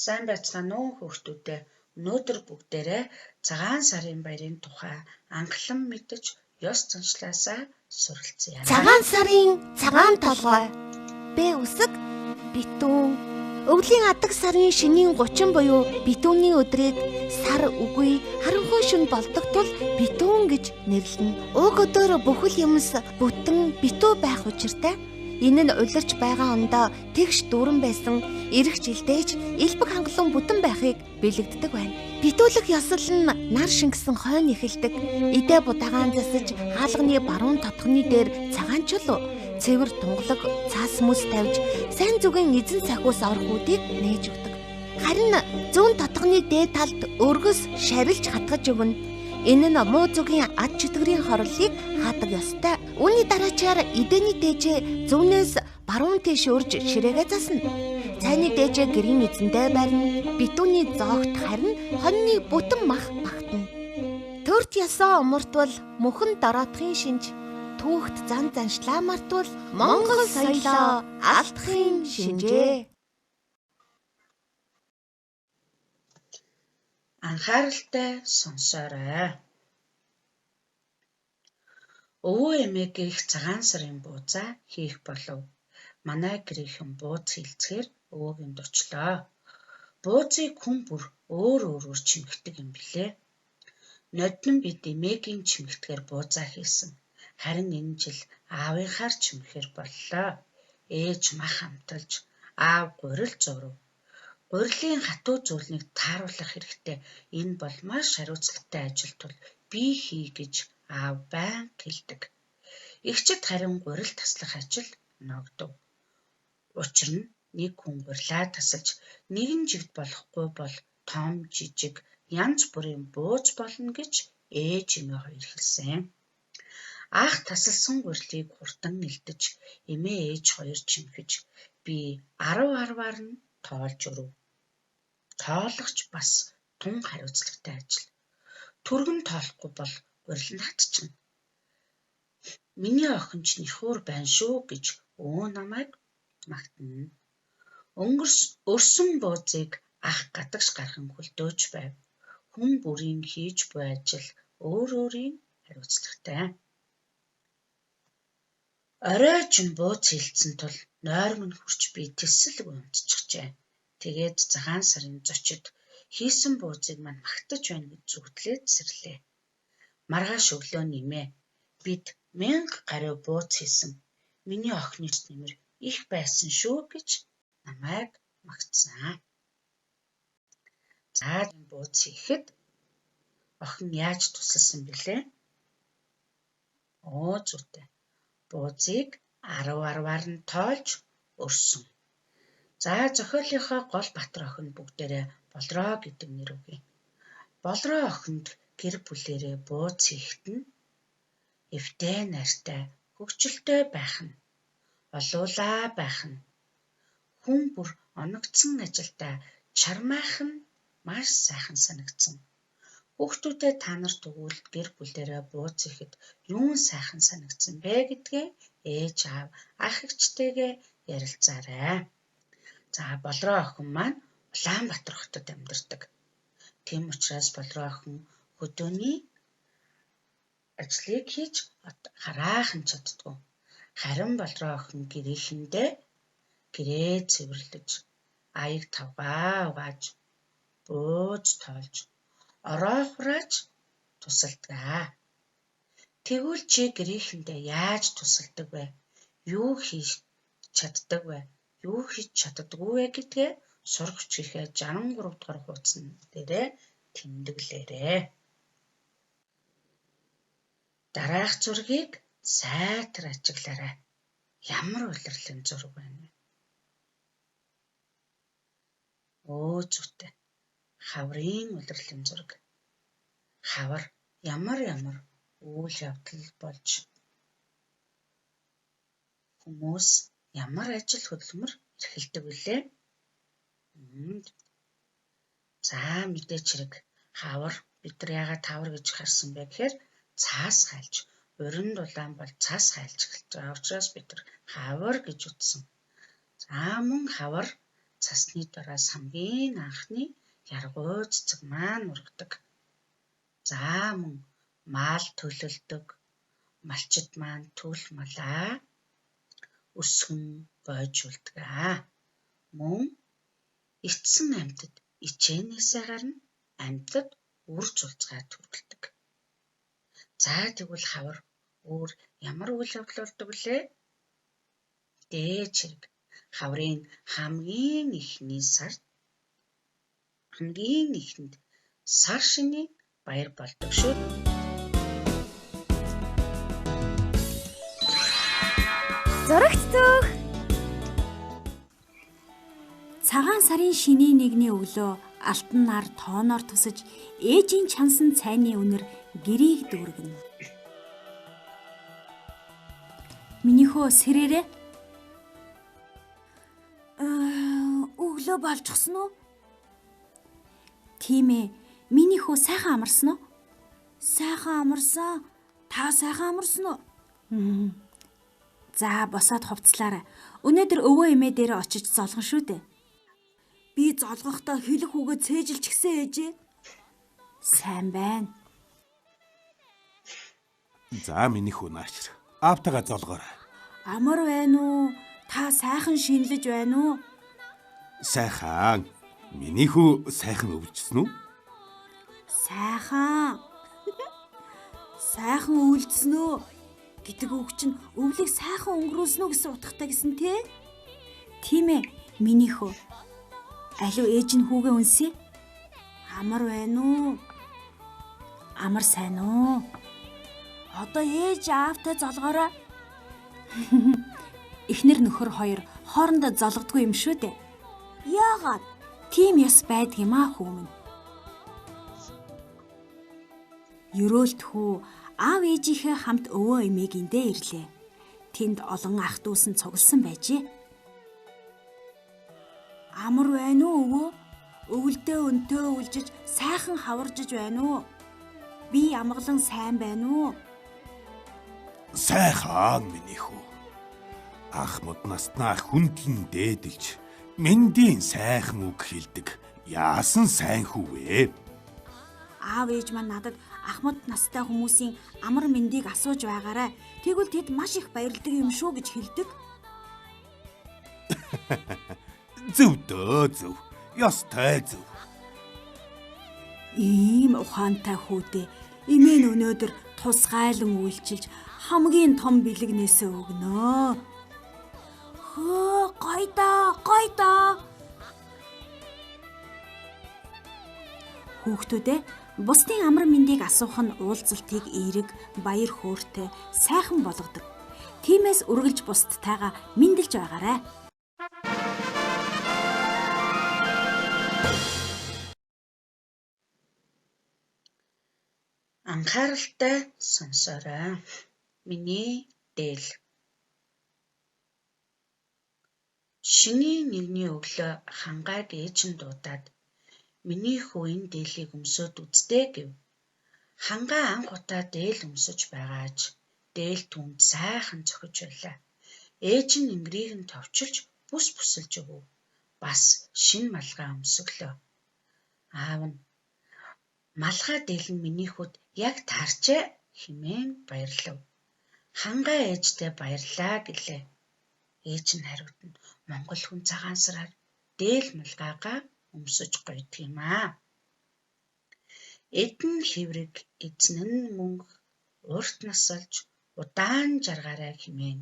Сайн байцгаана уу хүүхдүүдээ. Өнөөдөр бүгдээрээ цагаан сарын баярын тухай анхлан мэдэж ёс заншлаасаа суралцъя. Цагаан сарын цагаан толгой. Б үсэг битүүн. Өвлийн адаг сарын шинийн 30 буюу битүүний өдрийг сар үгүй харанхуй шөнө болдог тул битүүн гэж нэрлэнэ. Уг өдөр бүхэл юмс бүтэн битүү байх учиртай. Энэ нь улирч байгаа ондоо тэгш дүүрэн байсан ирэх жилдээ ч элбэг хангалуун бүтэн байхыг бэлэгддэг байна. Битүүлэх ёслол нь нар шингэсэн хойно эхэлдэг. Идэ будагаан засаж хаалганы баруун татхны дээр цагаан чулуу, цэвэр тунгалаг цаас мүс тавьж сайн зүгийн эзэн сахиус орох үдийг нээж өгдөг. Харин зүүн татхны дээд талд өргөс шарилж хатгаж өгнө. Энэ нь муу зүгийн ад чөтгөрийн хорлолыг хаадаг ёстой. Үүний дараачаар идэний дээжээ зүүнээс баруун тийш урж ширээгээ засна. Цайны дээжээ гэрийн эзэндээ барина. Битүүний зоогт харин хоньны бүтэн мах багтана. Төрт ясаа умартвал мөхөн дороотхын шинж, түүхт зан заншлаа мартвал Монгол соёлоо алдахын шинжээ. Анхааралтай сонсоорой. Өвөө эмээгийнх цагаан сарын буузаа хийх болов. Манай гэрийнхэн бууз хийлцгээр өвөөгийн очлоо. Буузыг хүн бүр өөр өөрөөр чимхдэг юм билээ. Ноднин бид эмээгийн чимхдэгээр буузаа хийсэн. Харин энэ жил аавынхаар чимхэхээр боллоо. Ээж мах амталж, аав гурил зурав. Гурилын хатуу зүйлнийг тааруулах хэрэгтэй. Энэ бол маш хариуцлагатай ажил тул би хий гэж аав байнга хэлдэг. Эгчид харин гурил таслах ажил ногдов. Учир нь нэг хүн гурилаа тасалж нэгэн жигд болохгүй бол том жижиг янз бүрийн бууз болно гэж ээж эмээ хоёр хэлсэн. Ах тасалсан гурилыг хурдан элдэж эмээ ээж хоёр чимхэж би 10 10-аар нь тоолж өрөв. Тоологч бас тун хариуцлагатай ажил. Түргэн тоолохгүй бол гурил нь хатчихна. Миний охин ч нэхүүр байна шүү гэж өвөө намайг магтана. Өрсөн буузыг ах гадагш гарган хөлдөөж байв. Хүн бүрийн хийж буй ажил өөр өөрийн хариуцлагатай. Оройжин бууз хийлцсэн тул нойрмон нь хүрч би тэсэлгүй унтчихжээ. Тэгээд цагаан сарын зочид хийсэн буузыг мань магтаж байна гэж зүгтлээд сэрлээ. Маргааш өглөө нэмээ. Бид 1000 гаруй бууз хийсэн. Миний охины нэмэр их байсан шүү гэж намайг магтсан. За бууз хийхэд охин яаж тусалсан бэлээ? Оо зүйтэй. Буузыг 10 10-аар нь тоолж өрсөн. За зохиолынхоо гол Батар охин бүгдээрээ Болроо гэдэг нэр өгье. Болроо охинд гэр бүлээрээ бууз хийхэд нь эвтэй найртай хөгжилтэй байх нь, олуулаа байх нь, хүн бүр оногдсон ажилдаа чармайх нь маш сайхан санагдсан. Хүүхдүүдээ та нар тэгвэл гэр бүлээрээ бууз хийхэд юун сайхан санагдсан бэ гэдгээ ээж аав ах эгчтэйгээ ярилцаарай. За Болроо охин маань Улаанбаатар хотод амьдардаг. Тийм учраас Болроо охин хөдөөний ажлыг хийж хараахан чаддаггүй. Харин Болроо охин гэрийнхэндээ гэрээ цэвэрлэж, аяг тавгаа угааж, бууз тоолж, ороо хурааж тусалдаг. Тэгвэл чи гэрийнхэндээ яаж тусалдаг вэ? Юу хийж чаддаг вэ? Юу хийж чаддаггүй вэ гэдгээ сурах хүчийнхээ 63 дугаар хуудсан дээрээ тэмдэглээрэй. Дараах зургийг сайтар ажиглаарай. Ямар улирлын зураг байна вэ? Өө зүйтэй. Хаврын улирлын зураг. Хавар ямар ямар үйл явдал болж хүмүүс ямар ажил хөдөлмөр эрхэлдэг вүлээ? За мэдээч хэрэг хавар бид нар яагаад хавар гэж харсан бэ гэхээр цаас хайлж уран дулаан бол цаас хайлж эхэлж байгаа учраас бид нар хавар гэж утсан. За мөн хавар Цасны дор хамгийн анхны яргуй цэцэг маань ургадаг. За мөн маал төлөлдөг, малчид маань түл малаа өсгөн бойжуулдаг. Мөн ичсэн амьтад ичээнээсээ гарна, амьтад үр цулцгаа төрөлдөг. За тэгвэл хавар өөр ямар үйл явдал болдог вүлээ? Дээд хэрэг хаврын хамгийн эхний сард хамгийн эхэнд сар шинийн баяр болдог шүү. Зурагт зөөх. Цагаан сарын шинийн нэгний өглөө алтан нар тооноор тусаж ээжийн чансан цайны үнэр гэрийг дүүргэнэ. Миний хөө сэрээрээ. Өглөө болчихсон уу? Тийм ээ. Миний хөө сайхан амарсан уу? Сайхан амарсан. Та сайхан амарсан уу? За босоод хувцлаарай. Өнөөдөр өвөө эмээ дээр очиж золгон шүү дээ. Би золгохдоо хэлэх үгээ цээжилчихсэн ээжээ. Сайн байна. За миний хүү наашир. Аавтайгаа золгоорой. Амар байна уу? Та сайхан шинэлж байна уу? Сайхан. Миний хүү сайхан өвлжсөн үү? Сайхан. Сайхан өвлжсөн үү гэдэг үг чинь өвлийг сайхан өнгөрүүлсэн үү гэсэн утгатай гэсэн тий? Тийм ээ, миний хөө. Алив ээж нь хүүгээ үнсье. Амар байна уу? Амар сайн уу? Одоо ээж аавтай золгоорой. Эхнэр нөхөр хоёр хоорондоо золгодгүй юм шүү дээ. Яагаад? Тийм ёс байдаг юм аа хүү минь. Ерөөлт хүү аав ээжийнхээ хамт өвөө эмээгийн дээр ирлээ. Тэнд олон ах дүүс нь цугласан байжээ. Амар байна уу өвөө? Өвөлдөө өнтөө өвлжиж сайхан хаваржиж байна уу? Би амгалан сайн байна уу? Сайхан миний хүү. Ах мод наснаа хүндлэн дээдэлж мэндийн сайхан үг хэлдэг. Яасан сайн хүү вэ? Аав ээж маань надад ахмад настай хүмүүсийн амар мэндийг асууж байгаарай. Тэгвэл тэд маш их баярлдаг юм шүү гэж хэлдэг. Зөв дөө зөв. Ёстой зөв. Ийм ухаантай хүүдээ эмээ нь өнөөдөр тусгайлан үйлчилж хамгийн том бэлэг нээсээ өгнө. Хөө гоё доо, гоё доо. Хүүхдүүдээ бусдын амар мэндийг асуух нь уулзалтыг эерэг, баяр хөөртэй, сайхан болгодог. Тиймээс үргэлж бусдтайгаа мэндэлж байгаарай. Анхааралтай сонсоорой. Миний дээл. Шинийн нэгний өглөө хангааг ээж нь дуудаад миний хүү энэ дээлийг өмсөөд үздээ гэв. Хангаа анх удаа дээл өмсөж байгааж дээл түүнд сайхан зохиж байлаа. Ээж нь энгэрийг нь товчилж бүс бүсэлж өгөв. Бас шинэ малгай өмсөглөө. Аав нь малгай дээл нь миний хүүд яг таарчээ хэмээн баярлав. Хангаа ээжтэй баярлаа гэлээ. Ээж нь хариуд нь Монгол хүн цагаан сараар дээл малгайгаа өмсөж гойдог юм аа. Эдэн хэврэг эзэн нь мөнх урт насалж удаан жаргаарай хэмээн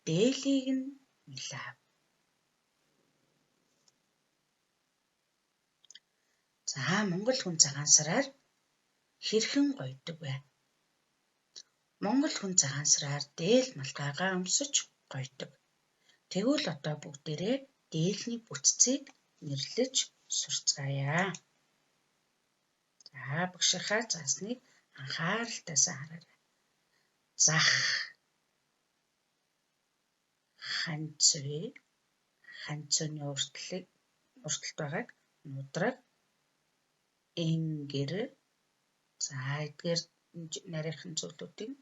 дээлийг нь мэлав. За Монгол хүн цагаан сараар хэрхэн гойдог вэ? Монгол хүн цагаан сараар дээл малгайгаа өмсөж гойдог. Тэгвэл одоо бүгдээрээ дээлний бүтцийг нэрлэж сурцгаая. За багшийнхаа заасныг анхааралтай сайн хараарай. Зах, ханцвэ, ханцууны урталт байгааг нудраг, энгэр, за эдгээр нарийнхан зүйлүүдийг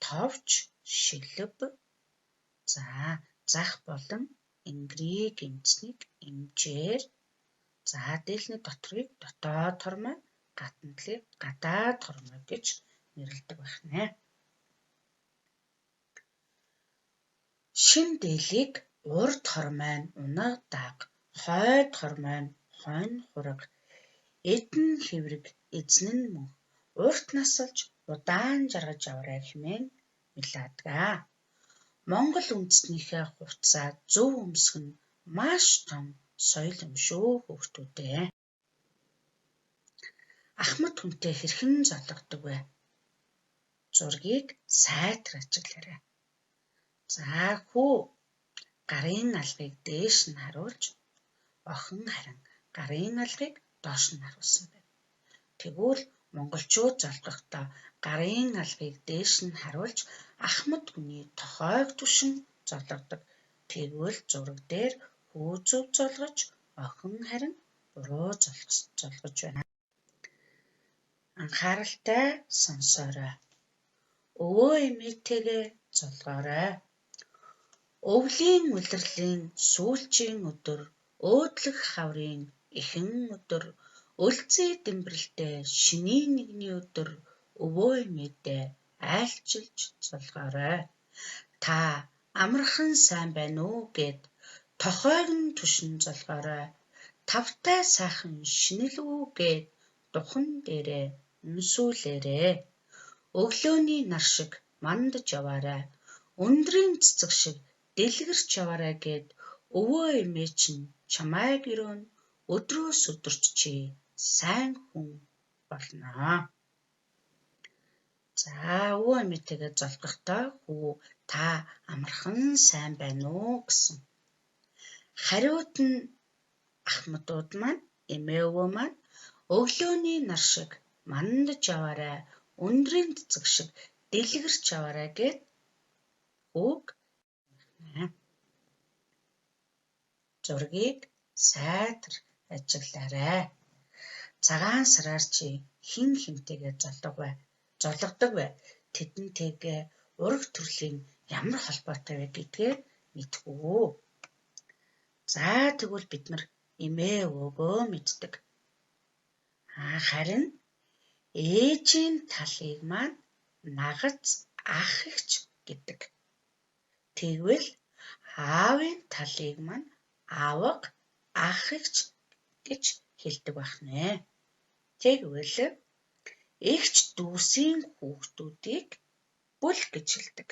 товч, шилб, за зах болон энгэрийг эмзэнийг эмжээр, за дээлний доторыг дотоод хормой, гадна талыг гадаад хормой гэж нэрлэдэг байх нэ. Шин дээлийг урд хормой нь унаг дааг, хойд хормой нь хонь хураг, эдэн хэврэг эзэн нь мөнх, урт насалж удаан жаргаж аваарай хэмээн мэлээдэг. Монгол үндэстнийхээ хувцсаа зөв өмсөх нь маш том соёл юм шүү хүүхдүүд ээ. Ахмад хүнтэй хэрхэн золгодог вэ? Зургийг сайтар ажиглаарай. За хүү гарын алгыг дээш нь харуулж, охин харин гарын алгыг доош нь харуулсан байна. Тэгвэл монголчууд золгохдоо гарын алгыг дээш нь харуулж ахмад хүний тохойг түшин золгодог. Тэгвэл зураг дээр хүү зөв золгож, охин харин буруу золгож байна. Анхааралтай сонсоорой. Өвөө эмээтэйгээ золгоорой. Өвлийн улирлын сүүлчийн өдөр, өөдлөх хаврын эхэн өдөр, өлзий дэмбэрэлтэй шинийн нэгний өдөр өвөө эмээдээ айлчилж золгоорой. Та амархан сайн байна уу гэд тохойг нь түшин золгоорой. Тавтай сайхан шинэл үү гэд духан дээрээ үнсүүлээрэй. Өглөөний нар шиг мандаж яваарай. Өндрийн цэцэг шиг дэлгэрч яваарай гэд өвөө эмээ чинь чамайг өрөөнө. Өдрөөс өдөрт чи сайн хүн болно. За өвөө эмээтэйгээ золгохдоо хүү та амархан сайн байна уу гэсэн. Хариуд нь ахмадууд маань эмээ өвөө маань өглөөний нар шиг мандаж яваарай, өндрийн цэцэг шиг дэлгэрч яваарай гэд хүүг зургийг сайтар ажиглаарай. Цагаан сараар чи хэн хэнтэйгээ золгодог вэ? Тэдэнтэйгээ ураг төрлийн ямар холбоотой вэ гэдгээ мэдэх үү. За тэгвэл бид нар эмээ өвөөгөө мэддэг. Харин ээжийн талыг маань нагац ах эгч гэдэг. Тэгвэл аавын талыг маань авга ах эгч гэж хэлдэг байх нэ. Тэгвэл эгч дүүсийн хүүхдүүдийг бүл гэж хэлдэг.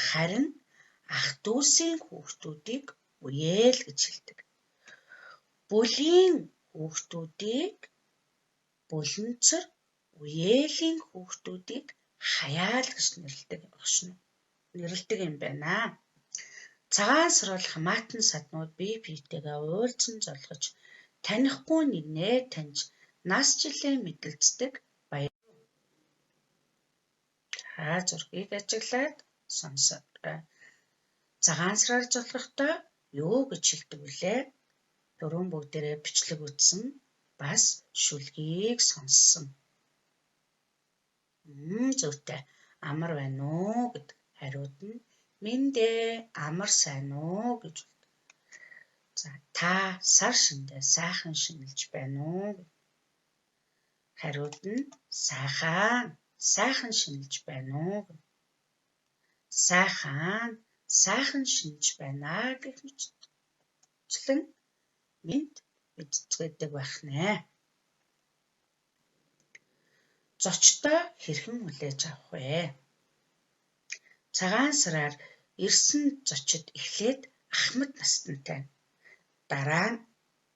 Харин ах дүүсийн хүүхдүүдийг үеэл гэж хэлдэг. Бүлийн хүүхдүүдийг бүлэнцэр, үеэлийн хүүхдүүдийг хаяал гэж нэрлэдэг юм байна. Цагаан сар бол хамаатан саднууд бие биетэйгээ уулзан золгож, танихгүй нэгнээ таньж, нас жилээ мэдлцдэг баяр. Та зургийг ажиглаад сонсоорой. Цагаан сараар золгохдоо юу гэж хэлдэг вүлээ? Түрүүн бүгдээрээ бичлэг үзсэн, бас шүлгийг сонссон. Зүйтэй амар байна уу гэд хариуд нь миндээ амар сайн уу гэж. За та сар шиндээ сайхан шинэлж байна уу? Хариуд нь сайхан шинэлж байна уу? Сайхан шинж байна гэх мэтчлэн мэнд мэдцгээдэг байх нэ. Зочдоо хэрхэн хүлээж авах вэ? Цагаан сараар ирсэн зочид эхлээд ахмад настантай. Дараа нь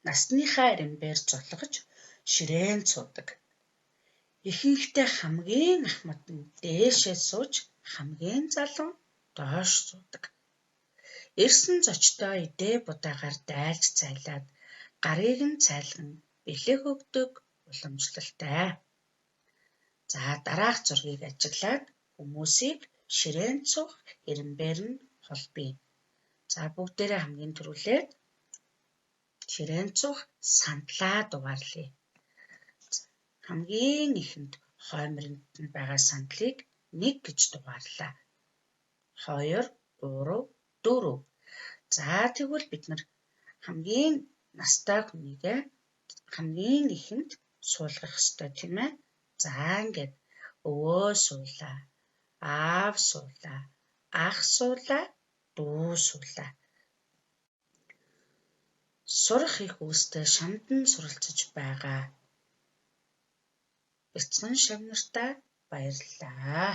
насныхаа эренбээр золгож ширээнд суудаг. Ихэнхдээ хамгийн ахмад нь дээшээ сууж, хамгийн залуу доош суудаг. Ирсэн зочдоо идээ будаагаар дайлж цайлаад гарыг нь цайлган бэлэг өгдөг уламжлалтай. За дараах зургийг ажиглаад хүмүүсийг ширээнд суух эренбээр нь холбоё. За бүгдээрээ хамгийн түрүүлээд ширээнд суух сандлаа дугаарлая. Хамгийн ихэнд хоймронд нь байгаа сандлыг 1 гэж дугаарлаа. 2, 3, 4. За тэгвэл бид нар хамгийн настай хүнийгээ хамгийн ихэнд суулгах ёстой, тийм ээ. За ингээд өвөө суулаа, аав суулаа, ах суулаа, дүү суулаа. Сурах их үүстэй шамдан суралцаж байгаа. Бяцхан шавнартаа баярлалаа.